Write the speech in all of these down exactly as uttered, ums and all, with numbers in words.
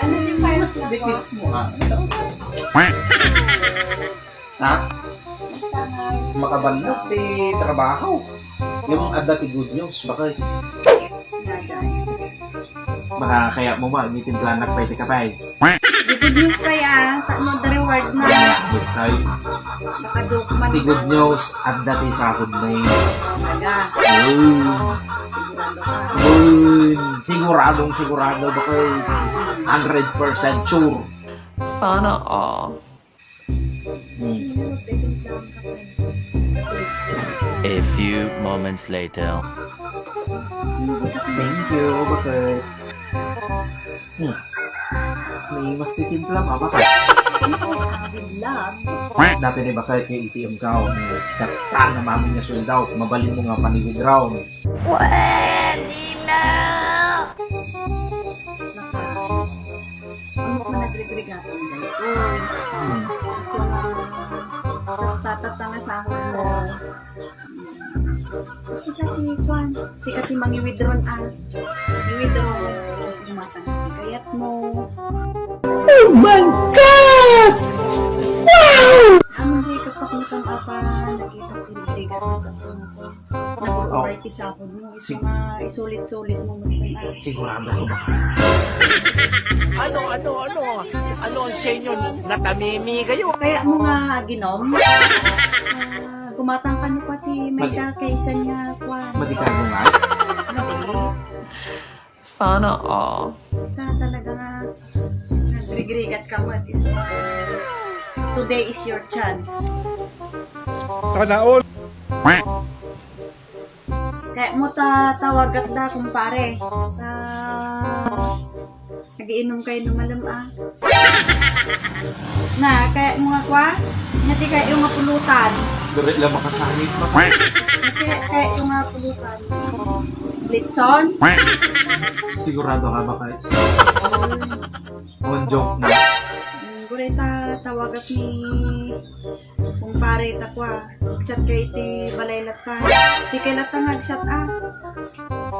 Ano din kayo sa dikis mo, ah? Ha? Basta nga. Makabannog ti trabaho. Yung adda ti good news, baka Baka kaya mo ma, gitimplanak pa iti kape. Di good news pa ya, tapno the reward na. Ay, baka dukman. Di good news, adda ti sahod na yun. Talaga. Oh. Sigurado ka. Oh, siguradong sigurado, baka hundred percent sure. Sana all. Hmm. A few moments later. Thank you, bakit? Hmm. May mas titimpla ba, bakit? Bigla. Dati ni bakit kay A T M ka, o, kata na mamin nga sweldo, mabalin mo nga paniwithdraw. Pwede na! Naka, ano ko nagregregatan daytoy? Hmm. So, tatata nga sahod mo. Sika ti kuan, sika ti mangi-withdraw, ah. I-withdraw mo, tapos gumatang ti kayat mo. Oh my God! Wow! Amin di kapag nakam-, apa, nakita ko yung bigat ng kapag Nag-uuray ti sahod mo. Isu nga isulit-sulit mo met, ah. Sigurado ka ba? Ano, ano, ano? Ano ang senyo? Natamimi kayo? Kaya mo nga ginom? Ah, gumatang ka no pati may Madi- sa kaysa nga kwan. Madikago nga? Madi. Sana all. Ta-, talaga nga, nagregregat ka met, isu nga, today is your chance. Sana all. Kaya mo ta tawagat da, kumpare. Ta, nagiinom kayo no malem, ah. Na, kaya mo nga kwa? Nga ti kayo nga pulutan. Dali lang makasangit pa. Kaya, kaya yung nga pulutan. Litson? Sigurado ka ba kayo? On joke na. Mm, gulay ta, tawagat ni kumpare ta kwa. Chat kayo ti balay latta. Ti kay latta nga chat, ah.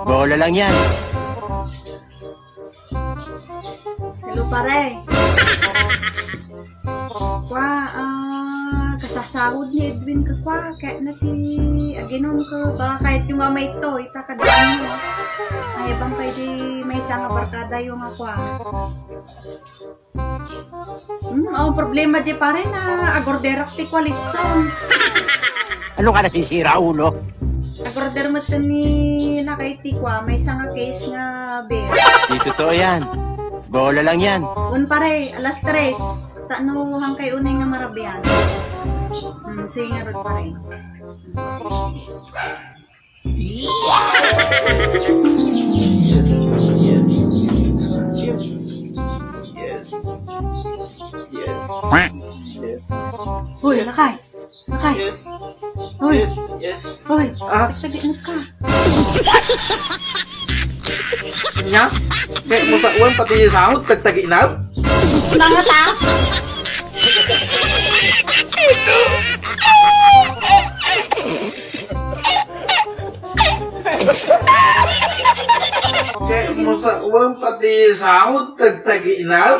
Bola lang yan. Hello, pare. Kwa, ah, kasasahod ni Edwin ka kwa, kaya na ti aginom ko. Baka kahit yung mamay to, ita ka daan mo. Ay, bang pwede may isang barkada yung nga kwa. Hmm, ang problema di pare na agorderak ti kwa litson. Ano ka nasisira, ulo? Agorder mo to ni Lakay ti kwa, may isang nga case nga beer. Di totoo yan. Bola lang yan. Un pare, alas tres. Tano hangkay unay nga marabian. Hmm, sige nga rod pare. Hmm, sige, sige. Yes! Yes! Yes! Yes! Yes! Yes! Uy, Lakay! Lakay! Yes! Uy! Yes! Yes! Uy! Ah? Tagtagin ka! Nya? Kaya mo sa uwan pati sahod, tagtaginab? Mga ta? Kaya mo sa uwan pati sahod, tagtaginab?